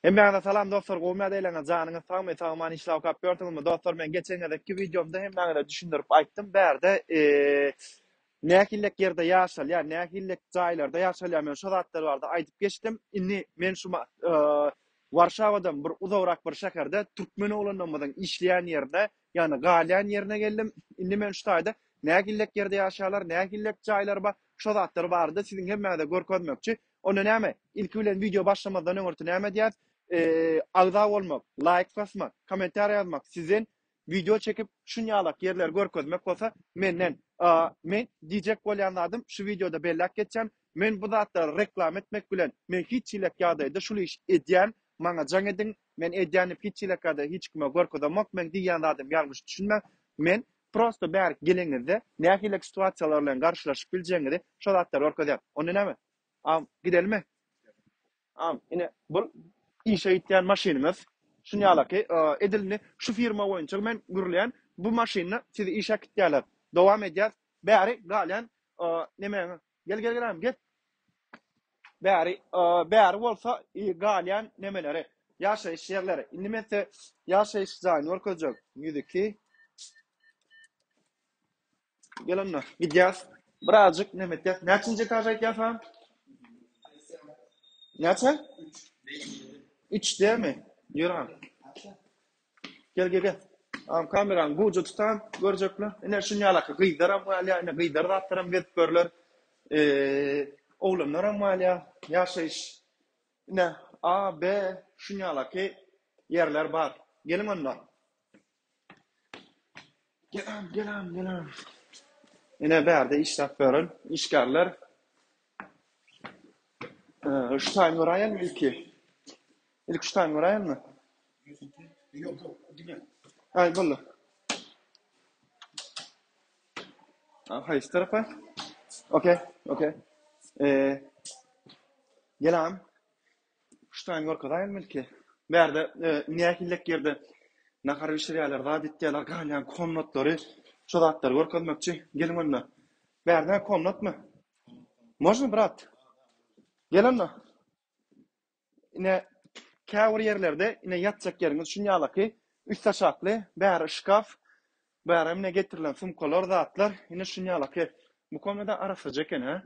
Hemmäňize salam dostlar gowmy ýagdaýlaryňyz janyňyz sagmy sag-aman işläp okap ýörsüňizmi dostlar men geçen gezekki wideomda hemmäňize düşündirip aýtdym bärde nähillek ýerde ýaşalýar nähillek jaýlarda ýaşalýar men şo zatlar barada aýdyp geçdim indi men şu Warşawadan bir uzagrak bir şäherde türkmen oglanlarymyzyň işleýän ýerine ýagny galýan ýerine geldim indi men şu taýda nähillek ýerde ýaşaýarlar nähillek jaýlar bar şo zatlar barada siziň hemmäňize görkezmekçi Onda näme? Ilki bilen wideo başlamazdan öňürti näme edýäs? Agza bolmak, laýk basmak, kommentariýa ýazmak sizden wideo çekip şunýalak ýerleri görkezmek bolsa menden. Men diýjek bolýan zadym şu wideoda belläp geçýän, men bu zatlary reklama etmek bilen men hiç hilek ýagdaýda şul iş edýän, maňa jaň ediň, men edýän diýip hiç hilek ýagdaýda hiç kime görkezemok, meň diýýän zadym ýalňyş düşünmäň, men prosto bärik geleňizde nähilek situasiýalar bilen garşylaşyp biljegiňizi şo zatlary görkezýän. Onda näme? Am, gidelimi? Am, ine, bul işe gitýän maşynyňyz. Şuny ýalaky, edil indi şu firma boýunça men gürleýän. Bu maşynda sizi işe äkitýärler. Dowam edýäs. Bäri galýan nemäňe? Gel, gel, gel, am, gel. Bäri, bäri bolsa galýan nemeleri, ýaşaýyş ýerleri. Indi men size ýaşaýyş jaýyny görkezjek. 102. Gel onda, gidýäs. Birazjyk neme etýäs. Näçinji etaž aýtýas ha? Näçe? 3 dämi? Ýör ha. Gel, gel, gel. Am kamerany gowja tutan, görjekler. Ine şun ýalaky gyzlaram galýar, ine gyzlar zatlaram gezip görler. Eee, oglanlaram galýar. Ýaşaýyş. Ine A, B şun ýalaky ýerler bar. Geliň onda. Gelam, gelam, gelam. Ine bärde işläp ýören işgärler. Şu taýyny göräýelmi ilki? Ilki şu taýyny göräýelmi? Ýok, ýok, diňe. Aý, boldy. Haýsy tarapa? Okey, okey. Gelam. Şu taýyny görkezäýelmi ilki? Bärde nähillek ýerde nahar bişirýärler, zat etýärler, galýan komnatlary, şo zatlary görkezmekçi. Geliň onda. Bärde komnatmy? Można, brat? Gel onda. Ine, käbir ýerlerde ine ýatjak ýeriňiz şun ýalaky, üst-aşakly, bäri şkaf, bäri ine getirilen sumkalar, zatlar, ine şun ýalaky. Bu komnada arassaja eken, hä?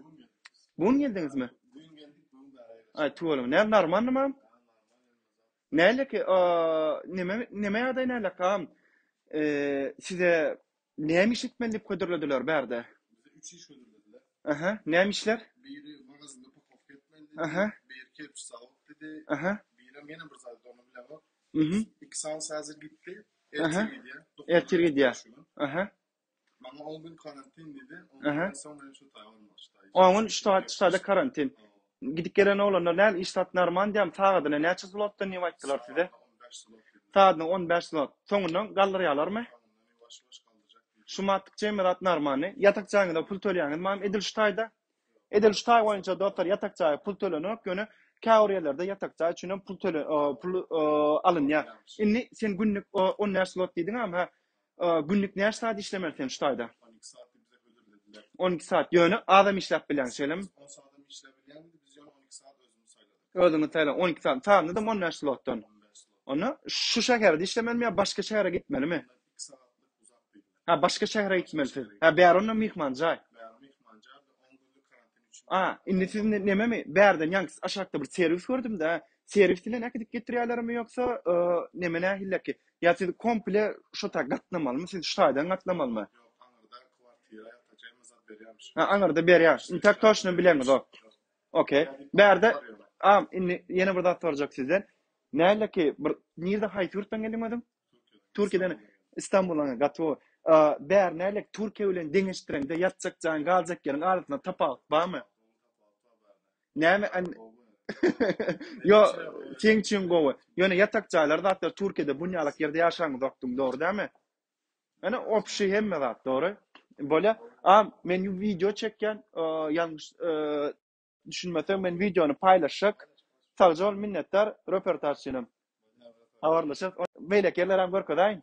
Bu gün geldiňizmi? Bu gün geldik, bu gün bäri ýerleşdik. Aý, tüweleme. Näme, normalnymy? Näleki, neme, neme ýagdaý nälekä, agam? Size Näme iş etmeli diýip hödürlediler bärde? Bize üç iş hödürlediler. Aha, näme işler? Biri magazynda upakowka etmeli diýdi. Aha. Biri kerpiç zawod diýdi. Aha. Birem ýene bir zat ony bilemok. Mhm. Iki sanysy häzir gitdi. Aha. Ertir gidýär. Ertir gidýär. Aha. Maňa on gün karantin diýdi. On Aha. günden soň men şu taýa barmaly şu taýa. On gün şu taý şu taýda karantin. Gidip gelen oglanlar näl iş zat normal diýýärmi? Sagadyna näçe zlotdan diýip aýtdylar size? Sagadyna 15 zlot diýdiler. Sagadyna 15 zlot. Soňundan galdyrýarlarmy? Soňundan ýuwaş-ýuwaş galdyrjak diýdiler. Şu matdyk jemi zat normalny. Ýatak jaýyňyza pul töleýäňizmi agam? Edil şu taýda? Edil şu taý boýunça dostlar ýatak jaýa pul tölenok, ýöne käbir ýerlerde ýatak jaý üçin hem pul töle pul alynýar. Indi sen günlük 15 zlot diýdiň agam, hä? Günlük näçe saat işlemeli sen şu taýda? 12 saat diýip bize hödürlediler. 12 saat. Ýöne azam işläp bilýäň, şeýlemi? 10 saadam işläp bilýäňdi, biz ýöne 12 saat özümiz saýladyk. Özüňiz saýlan 12 saat. Sagadyna 15 zlotdan. 15 zlot. Onda şu şäherde işlemelimi ýa başga şähere gitmelimi? Ondan 2 sagatlyk uzak diýdiler. Ha, başga şähere gitmeli siz. Ha, bäri onda myhman jaý. Bäri myhman jaý, 10 günlük karantin üçin. A, indi siz nememi, bärden ýaňky aşakda bir serwis gördüm-de, serwis bilen äkidip getirýärlermi ýoksa, neme nähilleki? Ýa siz komple şo taý gatnamalymy, siz şu taýdan gatnamalymy? Ýok, aňyrda kwartira ýatajak hemme zat berýärmiş. Ha, aňyrda berýär. Intak toçno bileňizok. Okey. Bärde, a, indi ýene bir zat sorajak sizden. Nähilleki bir nirde haýsy ýurtdan geldiň özüň? Türkiýeden. Türkiýeden Istanbuldan gaty gowy. Bäri nähillek Türkiýe bilen deňeşdireňde ýatjak jaýyň, galjak ýeriň arasynda tapawut barmy? Näme Ýo, seň üçin gowy. Ýöne ýatak jaýlar zatlar Türkiýede bunýalak ýerde ýaşaňyzokdyň, dogry dälmi? Ýöne obşi hemme zat, dogry. Bolýa. A, men wideo çekýän, ýalňyş düşünmeseň men wideony paýlaşjak. Sagja bol, minnetdar röportaž üçinem. Habarlaşarys. Beýleki ýerlerem görkezäýin.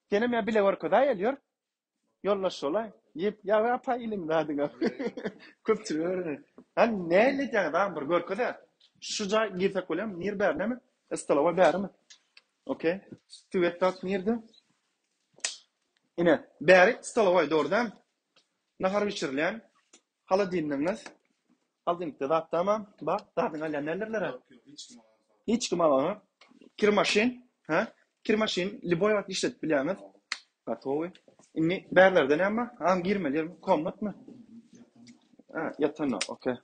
Senem ýa bile görkezäýeli, ýör. Ýoldaş bolaý. Diýip, ýa apaý iliň zadyňa. Köpçülik öwrenir. Hany näle edýäňiz agam bir görkezä. Şu jaý girsek bolýarmy? Nir bäri näme? Stolowoý bärimi? Okey. Swet zat nirde? Ine, bäri stolowoý dogry dämi? Nahar bişirilýän holodilnigiňiz. Holodilnikde zat tamam. Bar, zadyňy alýan däldirler-ä? Ýok, ýok, hiç kim alanok. Hiç kim alanok. Kir maşyn, hä? Kir maşyn lýuboý wagt işledip bilýäňiz. Gaty gowy. Indi bärlerde näme bar? Agam girmeli ýermi? Komnatmy? Hä, ýatanda, okey.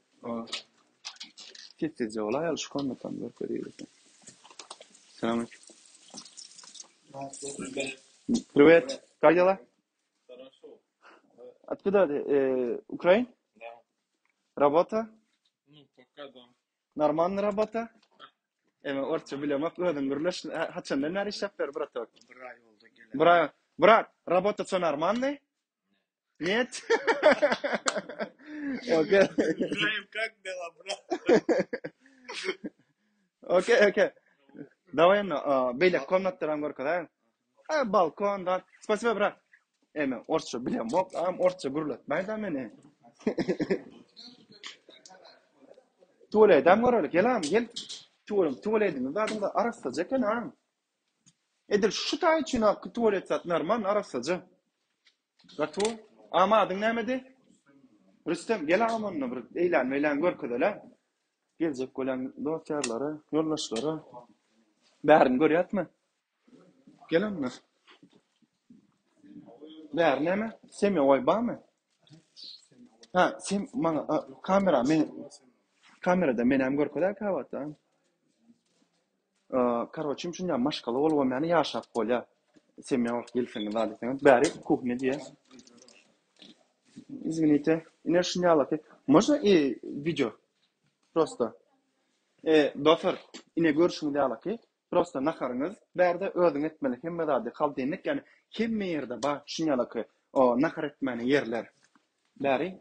Sessizje bolaýaly şu komnatam görkezýär. Salam aleyküm. Привет. Как дела? Хорошо. Откуда ты? Э, Украин? Да. Работа? Ну, пока да. Normalny rabota? Eme orsça bilemok, özüň gürleş. Haçandan bäri işläp ber, bratok? Bir aý boldy geleli. Bir aý. Brat, rabota co normalny? Нет? Okey. Знаем, как дела, брат. Okey, okey. Daway indi, beýleki komnatlaram görkezäýiň. Ha, balkon, zat. Spasibo, brat. Eme orsça bilemok, agam orsça gürletmäý-dä meni. Tuwaledem göreli, gel agam, gel. Tuwalem, tuwalediňiz zadyňyz arassaja eken agam. Edil şu taý üçin ak tuwalet zat normal arassaja. Gaty. Agam adyň nämedi? Rüstem, gel agam onda bir eýlän-beýlän görkezeli. Geljek bolýan dost-ýarlara, ýoldaşlara. Bärini görýäsmi? Gel onda. Bäri näme? Semýowoý barmy? Ha, sen maňa kamera men kamerada menem görkezä käwagt. Karoçim şunda maşgala bolubam ýany ýaşap bolýar. Semýa bolup gelseňiz zat etseňiz bäri kuhnýa diýýär. Izwinite. Ine şunýalaky. Можно i wideo? Prosto. E, dostlar, ine görşüňiz ýalaky. Prosta naharyňyz bärde özüň etmeli hemme zady holodilnik ýani hemme ýerde bar şunýalaky o nahar etmäne ýerler bäri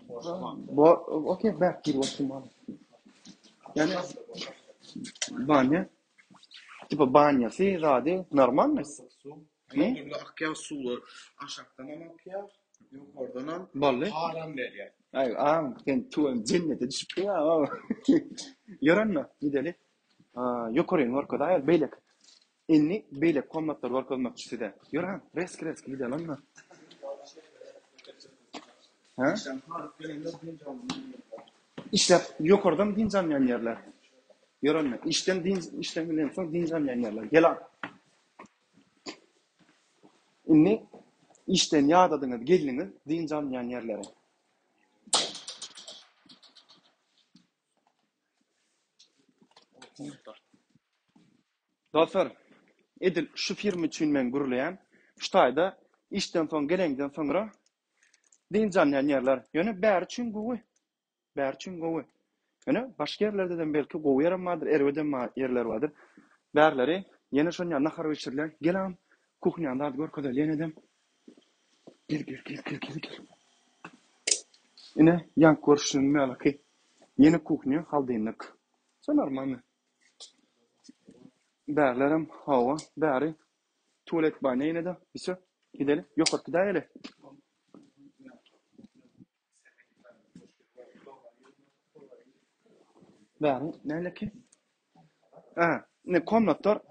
bo okey bäk girip oturmaly ýani banýa tipa banýasy zady normalny Dürli akýar suwlar aşakdanam akýar ýokardanam boldy param berýär. Aý agam sen tuwem jennete düşüpdiň agam ýör onda gideli Ýokaryny görkez aýal beýleki. Indi beýleki komnatlary görkezmekçi size. Ýör han, reski reski gideli onda. Hä? Işläp ýokardan dynç alýan ýerler. Ýör onda, işden dynç işden gelensoň dynç alýan ýerler. Gel al. Indi işden ýadadyňyz, geldiňiz dynç alynýan ýerlere. Dostlar, edil şu firma üçin men gürleýän. Şu taýda işden soň geleňden soňra dynç alýan ýerler. Ýöne bäri üçin gowy. Bäri üçin gowy. Ýöne başga ýerlerdedem belki gowy ýerem bardyr, erbedem ýerler bardyr. Bärleri ýene şonýa nahar bişirilýän. Gel agam, kuhnýany zady görkezeli ýenedem. Gel, gel, gel, gel, gel, gel. Ine, ýaňky görüşüň ýalyky. Ýene kuhnýa, holodilnik. Şo normalny. Bärlerem, hawa, bäri tualet banýa ýene-de. Wsё, gideli. Ýokarky gidäýeli. Bäri nähili? Aha, ine komnatlar.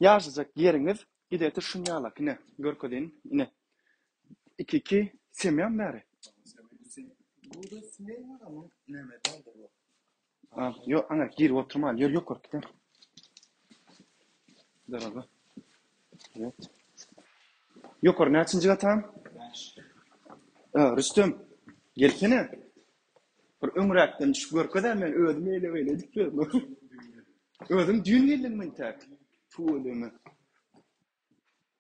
Ýaşajak ýeriňiz gideti şunýalak ine görkezeýin ine. Iki iki semýam bäri. Burada sinek bar ama näme däldir bu. Ha, ýok, ana girip oturmaly ýör ýokaryk gidelim. Daraga. Evet. Ýokary näçinji gatam? Bäş. Rüstem, gelsene. Bir öňräkden düşüp görkezä men özüm eýle beýle edip ýörün. Özüň düýn geldiňmi intäk? Tüweleme.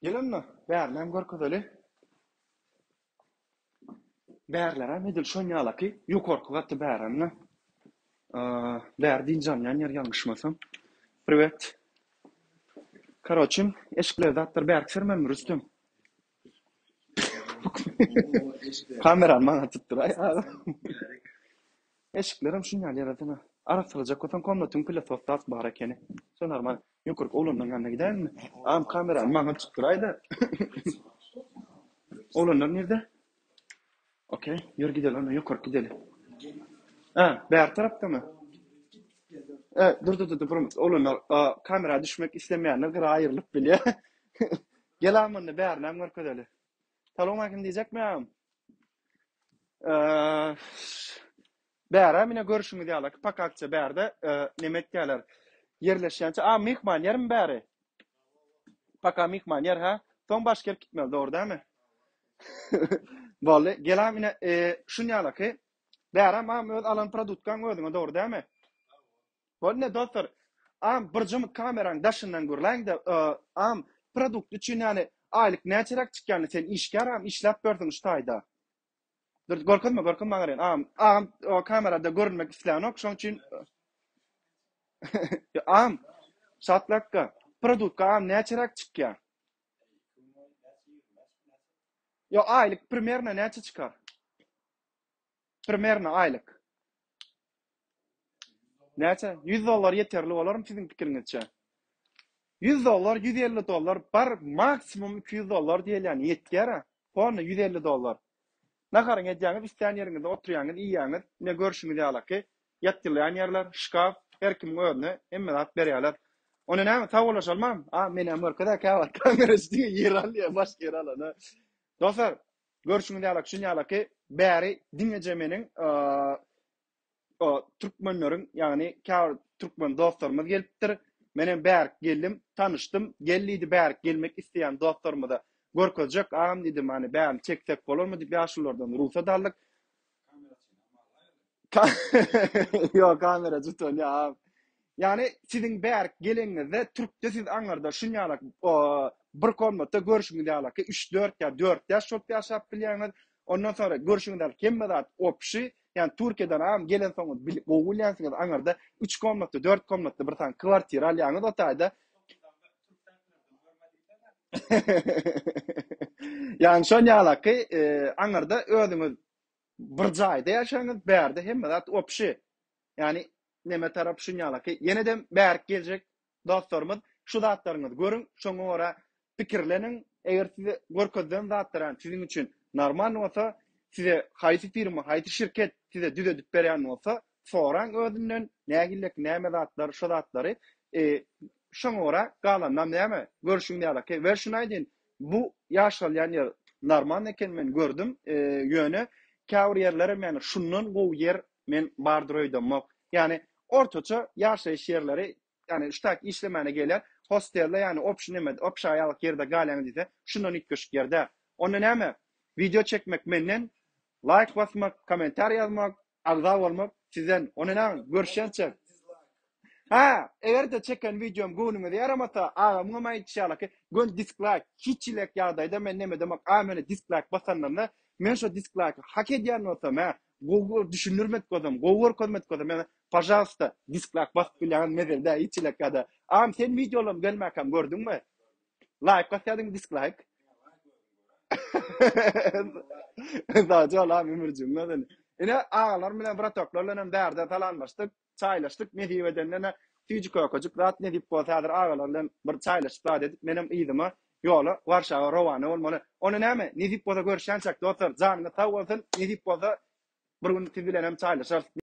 Gel onda, bärinem görkezeli. Bärlerem edil şon ýalaky, ýokarky gaty bäremde. Bäri dynç alynýan ýer ýalňyşmasam. Priwet. Karoçim, eşikleri zatlar bärki sermemi Rüstem? Kamerany maňa tutduraý aga. Eşiklerem şunýaly ýere Arassalajak bolsaň komnatyň pylesos zat bar ekeni. Şo normal. Ýokarky oglanlaryň ýanyna gidäýinmi? Agam kamerany maňa tutduraý-da. Oglanlar nirde? Okey, ýör gideli onda ýokaryk gideli. Hä, bäri tarapdamy? E, dur dur dur dur bir minut. Oglanlar, e, kamera düşmek islemeýänler gyra aýrylyp bilýär. Gel agam onda bärinem görkezeli. Salowmaleýkim diýjekmi agam? E, bärä mine görşüňiz ýaly pakakça bärde e, neme etýärler. Ýerleşýänçe, a myhman ýermi bäri? Paka myhman ýer hä? Soň başga ýer gitmeli, dogry dälmi? Boldy. Gel agam ine, e, şun ýalaky Bärem agam öz alan produtkaň özüňe dogry dämi? Bol ine dostlar. Agam bir jymyk kameraň daşyndan gürläňde agam produkt üçin ýany aýlyk näçeräk çykýany sen işgär agam işläp bersiň şu taýda. Dur görkezme görkezme agaryn agam agam kamerada görünmek islänok şoň üçin agam şatlakka produtka agam näçeräk çykýar? Ýo aýlyk primerno näçe çykar? Primerno aýlyk. Näçe? 100 dollar ýeterli bolarmy siziň pikiriňizçe? 100 dollar, 150 dollar, bar maksimum 200 dollar diýilýän ýetýär-ä. Polny 150 dollar. Naharyňy edýäňiz, islän ýeriňizde oturýaňyz, iýýäňiz. Ine görşüňiz ýalaky, ýatylýan ýerler, şkaf, her kimiň özüne hemme zat berýärler. Onda näme, sag bolaşalmam? A, menem görkez-ä käwagt kameraçy diňe ýer alýar, başga ýer alana. Dostlar, görşüňiz ýalak, şuny ýalaky, bäri diňeje meniň türkmenleriň, ýagny käbir türkmen dostlarymyz gelipdir. Menem bärik geldim, tanyşdym. Gel diýdi, bärik gelmek isleýän dostlarymyza görkezjek agam diýdim, hany bärini çeksek bolarmy diýip ýaşululardan rugsat aldyk. Ýok, kamera jutanýar agam. Ýagny siziň bärik geleniňizde türkde siz aňyrda şunýalak bir komnatda görşüňiz ýalaky üç-dört ýa dört-bäş bolup ýaşap bilýäňiz. Ondan soňra görşüňiz ýaly hemme zat opşy. Ýagny Türkiýeden agam gelensoňyz bil gowy bilýänsiňiz aňyrda üç komnatly, dört komnatly bir sany kwartira alýaňyz o taýda. Ýagny şon ýalaky aňyrda özüňiz bir jaýda ýaşaňyz, bärde hemme zat opşy. Ýagny neme tarap şunýalaky. Ýenedem bärik geljek dostlarymyz şu zatlaryňyzy görüň, şoňa görä pikirleniň. Eger size görkezilen zatlar ýagny siziň üçin normal bolsa, size haýsy firma, haýsy şirket size düzedip berýän bolsa, soraň özünden nähillek näme zatlar şo zatlary. Şoňa görä galanynam näme görşüň ýalaky. We şuny aýdyn, Bu ýaşalýan ýer normal eken men gördüm ýöne käbir ýerlerem ýani şundan gowy ýer men bardyr öýdemok. Ýani ortaça ýaşaýyş ýerleri ýani şu tak işlemäne gelýän hostelde ýani obşi neme obşa ýalyk ýerde galýaň diýse şundan üýtgeşik ýer däl. Onda näme wideo çekmek menden laýk basmak kommentariý ýazmak Agza bolmak sizden. Ony näme görüşýänçä. Ha, eger-de çeken wideom göwnüňize ýaramasa, agamyňam aýdyşy ýalyky, göni disklaýk, hiç hilek ýagdaýda men neme demok, a meni disklaýk basanlarynda, men şo disklaýky hak edýän bolsam, hä, gowy düşündirmedik bolsam, gowy görkezmedik bolsam, men pažalsta disklaýk basyp bilýäňiz mesele däl, hiç hilek ýagdaý. Agam sen wideolarymy gelmäkäm gördüňmi? Laýk basýadyňmy disklaýk? Sagja bol agam ömürjigim seni. Ine agalar bilen bratoklar bilen hem bärde salamlaşdyk, çaýlaşdyk nesip edende ine süýji kökejik zat nesip bolsa häzir agalar bilen bir çaýlaşyp zat edip menem yzyma ýola Warşawa rowana bolmaly. Onda näme nesip bolsa görüşýänçäk dostlar janyňyz sag bolsun nesip bolsa bir gün siz bilen hem çaýlaşarys.